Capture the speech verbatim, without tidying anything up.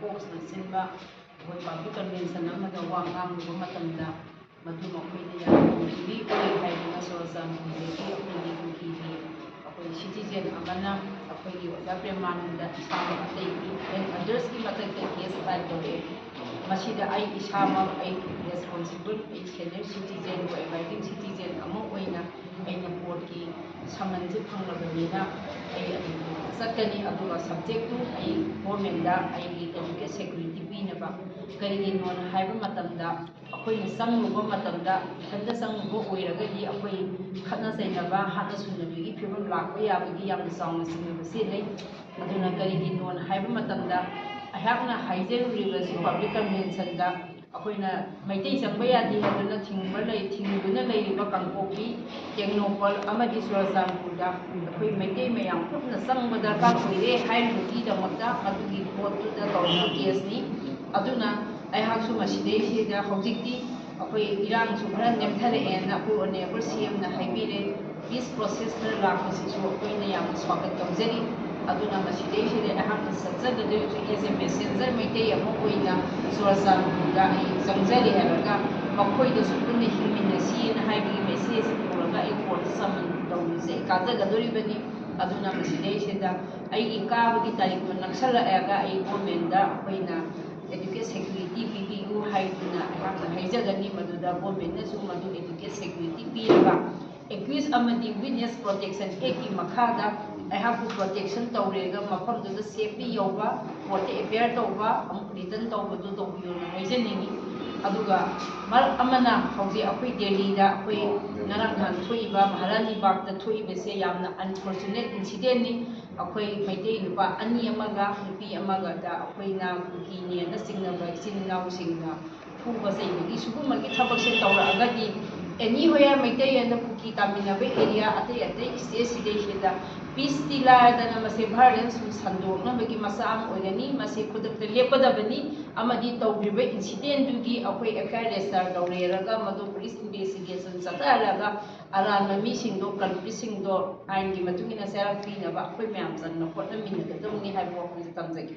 ꯐꯣꯛꯁꯅꯆꯤꯡꯕ ꯑꯩꯈꯣꯏ public convention ꯑꯃꯗ ꯋꯥ ꯉꯥꯡꯂꯨꯕ ꯃꯇꯝꯗ ꯃꯗꯨ ꯃꯈꯣꯏꯅ ꯌꯥꯝꯅ ꯎꯕꯤ ꯑꯣꯏ ꯍꯥꯏꯗꯅ ꯆꯨꯔꯆꯥꯟꯄꯨꯔꯗꯒꯤ ꯑꯩꯈꯣꯏꯒꯤ ꯀꯨꯀꯤꯒꯤ ꯑꯩꯈꯣꯏ ꯁꯤꯇꯤꯖꯦꯟ ꯑꯃꯅ ꯑꯩꯈꯣꯏꯒꯤ ꯑꯣꯖꯥ ꯄ꯭ꯔꯦꯃꯥꯅꯟꯗ ꯏꯁꯥꯃꯛ ꯑꯇꯩꯒꯤ ꯑꯦꯟ ꯑꯗꯔꯁꯀꯤ ꯃꯊꯛꯇ ꯀꯦꯁ ꯐꯥꯏꯜ ꯇꯧꯔꯛꯑꯦ꯫ ꯃꯁꯤꯗ ꯑꯩ ꯏꯁꯥꯃꯛ ꯑꯩ ꯔꯦꯁꯄꯣꯟꯁꯤꯕꯜ, ꯑꯩ ꯁꯦꯅꯤꯌꯔ ꯁꯤꯇꯤꯖꯦꯟ, ꯑꯦꯕꯥꯏꯗꯤꯡ ꯁꯤꯇꯤꯖꯦꯟ ꯑꯃ ꯑꯣꯏꯅ ꯑꯩꯅ ꯀꯣꯔꯠꯀꯤ ꯁꯃꯟꯁꯦ ꯐꯪꯂꯕꯅꯤꯅ ꯑꯩ ꯑꯗꯨꯝ ꯆꯠꯀꯅꯤ꯫ ꯑꯗꯨꯒ ꯁꯕꯖꯦꯛꯇꯨ ꯑꯩ ꯒꯣꯔꯃꯦꯟꯗ ꯑꯩꯒꯤ ꯑꯦꯗꯚꯣꯀꯦꯠ ꯁꯦꯀ꯭ꯌꯨꯔꯤꯇꯤ ꯄꯤꯅꯕ꯫ ꯀꯔꯤꯒꯤꯅꯣꯅ ꯍꯥꯏꯕ ꯃꯇꯝꯗ ꯑꯩꯈꯣꯏꯅ ꯆꯪꯂꯨꯕ ꯃꯇꯝꯗ ꯏꯊꯟꯇ ꯆꯪꯂꯨꯕ ꯑꯣꯏꯔꯒꯗꯤ ꯑꯩꯈꯣꯏ ꯈꯠꯅ ꯆꯩꯅꯕ, ꯍꯥꯠꯅ ꯁꯨꯅꯕꯒꯤ ꯐꯤꯕꯝ ꯂꯥꯛꯄ ꯌꯥꯕꯒꯤ ꯌꯥꯝꯅ ꯆꯥꯎꯅ ꯆꯤꯡꯅꯕ ꯆꯦꯜꯂꯤ꯫ ꯑꯗꯨꯅ ꯀꯔꯤꯒꯤꯅꯣꯅ ꯍꯥꯏꯕ ꯃꯇꯝꯗ ꯑꯩꯍꯥꯛꯅ ꯍꯥꯏꯖꯔꯨꯔꯤꯕꯁꯤ ꯄꯥꯕ꯭ꯂꯤꯛ ꯀꯟꯚꯦꯟꯁꯟꯗ ꯑꯩꯈꯣꯏꯅ ꯃꯩꯇꯩ ꯆꯪꯕ ꯌꯥꯗꯦ ꯍꯥꯏꯗꯨꯅ ꯊꯤꯡꯕ ꯂꯩ, ꯊꯤꯡꯗꯨꯅ ꯂꯩꯔꯤꯕ ꯀꯥꯡꯄꯣꯛꯄꯤ, ꯇꯦꯡꯅꯧꯄꯜ ꯑꯃꯗꯤ ꯆꯨꯔꯆꯥꯟꯄꯨꯔꯗ ꯑꯩꯈꯣꯏ ꯃꯩꯇꯩ ꯃꯌꯥꯝ ꯄꯨꯟꯅ ꯆꯪꯕ ꯗꯔꯀꯥꯔ ꯑꯣꯏꯔꯦ ꯍꯥꯏꯔꯤꯕꯒꯤꯗꯃꯛꯇ ꯃꯗꯨꯒꯤ ꯄꯣꯠꯇꯨꯗ ꯇꯧꯔꯤꯕ ꯀꯦꯁꯅꯤ꯫ ꯑꯗꯨꯅ ꯑꯩꯍꯥꯛꯁꯨ ꯃꯁꯤꯗꯩꯁꯤꯗ ꯍꯧꯖꯤꯛꯇꯤ ꯑꯩꯈꯣꯏ ꯏꯔꯥꯡꯁꯨ ꯈꯔ ꯅꯦꯝꯊꯔꯛꯑꯦꯅ ꯑꯩꯈꯣꯏ ꯑꯣꯅꯦꯕꯜ ꯁꯤ ꯑꯦꯝꯅ ꯍꯥꯏꯕꯤꯔꯦ꯫ ꯄꯤꯁ ꯄ꯭ꯔꯣꯁꯦꯁꯇ ꯂꯥꯛꯄꯁꯤꯁꯨ ꯑꯩꯈꯣꯏꯅ ꯌꯥꯝꯅ ꯁ꯭ꯋꯥꯒꯠ ꯇꯧꯖꯔꯤ꯫ ꯑꯗꯨꯅ ꯃꯁꯤꯗꯩꯁꯤꯗ ꯑꯩꯍꯥꯛꯅ ꯆꯠꯆꯒꯗꯣꯏꯁꯨ as a messenger ꯃꯩꯇꯩ ꯑꯃ ꯑꯣꯏꯅ ꯆꯨꯔꯆꯥꯟꯄꯨꯔꯗ ꯑꯩ ꯆꯪꯖꯔꯤ ꯍꯥꯏꯔꯒ ꯃꯈꯣꯏꯗꯁꯨ ꯄꯨꯟꯅ ꯍꯤꯡꯃꯤꯟꯅꯁꯤꯅ ꯍꯥꯏꯕꯒꯤ ꯃꯦꯁꯦꯖ ꯄꯨꯔꯒ ꯑꯩ ꯀꯣꯔꯠꯇ ꯁꯃꯟ ꯇꯧꯕꯁꯦ ꯑꯩ ꯀꯥꯖꯒꯗꯣꯔꯤꯕꯅꯤ꯫ ꯑꯗꯨꯅ ꯃꯁꯤꯗꯩꯁꯤꯗ ꯑꯩꯒꯤ ꯀꯥꯕꯒꯤ ꯇꯥꯔꯤꯛꯇꯣ ꯅꯛꯁꯜꯂꯛꯑꯒ ꯑꯩ ꯒꯣꯔꯃꯦꯟꯗ ꯑꯩꯈꯣꯏꯅ ꯑꯦꯗꯚꯣꯀꯦꯠ ꯁꯦꯀ꯭ꯌꯨꯔꯤꯇꯤ ꯄꯤꯕꯤꯌꯨ ꯍꯥꯏꯗꯨꯅ ꯑꯩꯍꯥꯛꯅ ꯍꯥꯏꯖꯒꯅꯤ꯫ ꯃꯗꯨꯗ ꯒꯣꯔꯃꯦꯟꯅꯁꯨ ꯃꯗꯨ ꯑꯦꯗꯚꯣꯀꯦꯠ ꯁꯦꯀ꯭ꯌꯨꯔꯤꯇꯤ ꯄꯤꯔꯒ ꯑꯦꯀ꯭ꯌꯨꯁ ꯑꯃꯗꯤ ꯋꯤꯠꯅꯦꯁ ꯄ꯭ꯔꯣꯇꯦꯛꯁꯟ ꯑꯦꯛꯀꯤ ꯃꯈꯥꯗ ꯑꯩꯍꯥꯛꯄꯨ ꯄ꯭ꯔꯣꯇꯦꯛꯁꯟ ꯇꯧꯔꯦꯒ ꯃꯐꯝꯗꯨꯗ ꯁꯦꯐꯂꯤ ꯌꯧꯕ, ꯀꯣꯔꯠꯇ ꯑꯦꯄꯤꯌꯔ ꯇꯧꯕ, ꯑꯃꯨꯛ ꯔꯤꯇꯔꯟ ꯇꯧꯕꯗꯨ ꯇꯧꯕꯤꯌꯣꯅ ꯍꯥꯏꯖꯅꯤꯡꯏ꯫ ꯑꯗꯨꯒ ꯃꯔꯛ ꯑꯃꯅ ꯍꯧꯖꯤꯛ ꯑꯩꯈꯣꯏ ꯗꯦꯜꯂꯤꯗ ꯑꯩꯈꯣꯏ ꯉꯔꯥꯡ ꯅꯍꯥꯟ ꯊꯣꯛꯏꯕ ꯃꯍꯥꯔꯥꯅꯤ ꯕꯥꯒꯇ ꯊꯣꯛꯏꯕꯁꯦ ꯌꯥꯝꯅ ꯑꯟꯐꯣꯔꯆꯨꯅꯦꯠ ꯏꯟꯁꯤꯗꯦꯟꯅꯤ꯫ ꯑꯩꯈꯣꯏ ꯃꯩꯇꯩ ꯅꯨꯄꯥ ꯑꯅꯤ ꯑꯃꯒ ꯅꯨꯄꯤ ꯑꯃꯒꯗ ꯑꯩꯈꯣꯏꯅ ꯀꯨꯀꯤꯅꯦꯅ ꯆꯤꯡꯅꯕ ꯏꯆꯤꯟ ꯏꯅꯥꯎꯁꯤꯡꯅ ꯐꯨꯕ ꯆꯩꯕꯒꯤ ꯁꯤꯒꯨꯝꯕꯒꯤ ꯊꯕꯛꯁꯦ ꯇꯧꯔꯛꯑꯒꯗꯤ ꯑꯦꯅꯤ ꯍꯣꯌꯥꯔ ꯃꯩꯇꯩ ꯑꯅ ꯀꯨꯀꯤ ꯇꯥꯃꯤꯟꯅꯕ ꯑꯦꯔꯤꯌꯥ ꯑꯇꯩ ꯑꯇꯩ ꯁ꯭ꯇꯦꯠꯁꯤꯗꯩꯁꯤꯗ ꯄꯤꯁꯇꯤ ꯂꯥꯏꯔꯗꯅ ꯃꯁꯦ ꯚꯥꯏꯑꯣꯂꯦꯟꯁ ꯁꯨꯝ ꯁꯟꯗꯣꯛꯅꯕꯒꯤ ꯃꯆꯥꯛ ꯑꯃ ꯑꯣꯏꯒꯅꯤ꯫ ꯃꯁꯤ ꯈꯨꯗꯛꯇ ꯂꯦꯞꯀꯗꯕꯅꯤ ꯑꯃꯗꯤ ꯇꯧꯈ꯭ꯔꯤꯕ ꯏꯟꯁꯤꯗꯦꯟꯗꯨꯒꯤ ꯑꯩꯈꯣꯏ ꯑꯦꯐ ꯑꯥꯏ ꯑꯥꯔ ꯔꯦꯖꯤꯁꯇꯔ ꯇꯧꯔꯦꯔꯒ ꯃꯗꯨ ꯄꯨꯂꯤꯁ ꯏꯟꯚꯦꯁꯇꯤꯒꯦꯁꯟ ꯆꯠꯊꯍꯜꯂꯒ ꯑꯔꯥꯟꯕ ꯃꯤꯁꯤꯡꯗꯣ, ꯀꯜꯄ꯭ꯔꯤꯠꯁꯤꯡꯗꯣ ꯑꯥꯏꯟꯒꯤ ꯃꯇꯨꯡ ꯏꯟꯅ ꯆꯩꯔꯥꯛ ꯄꯤꯅꯕ ꯑꯩꯈꯣꯏ ꯃꯌꯥꯝ ꯆꯪꯅ ꯍꯣꯠꯅꯃꯤꯟꯅꯒꯗꯕꯅꯤ ꯍꯥꯏꯕ ꯋꯥꯐꯝꯁꯦ ꯊꯝꯖꯒꯦ꯫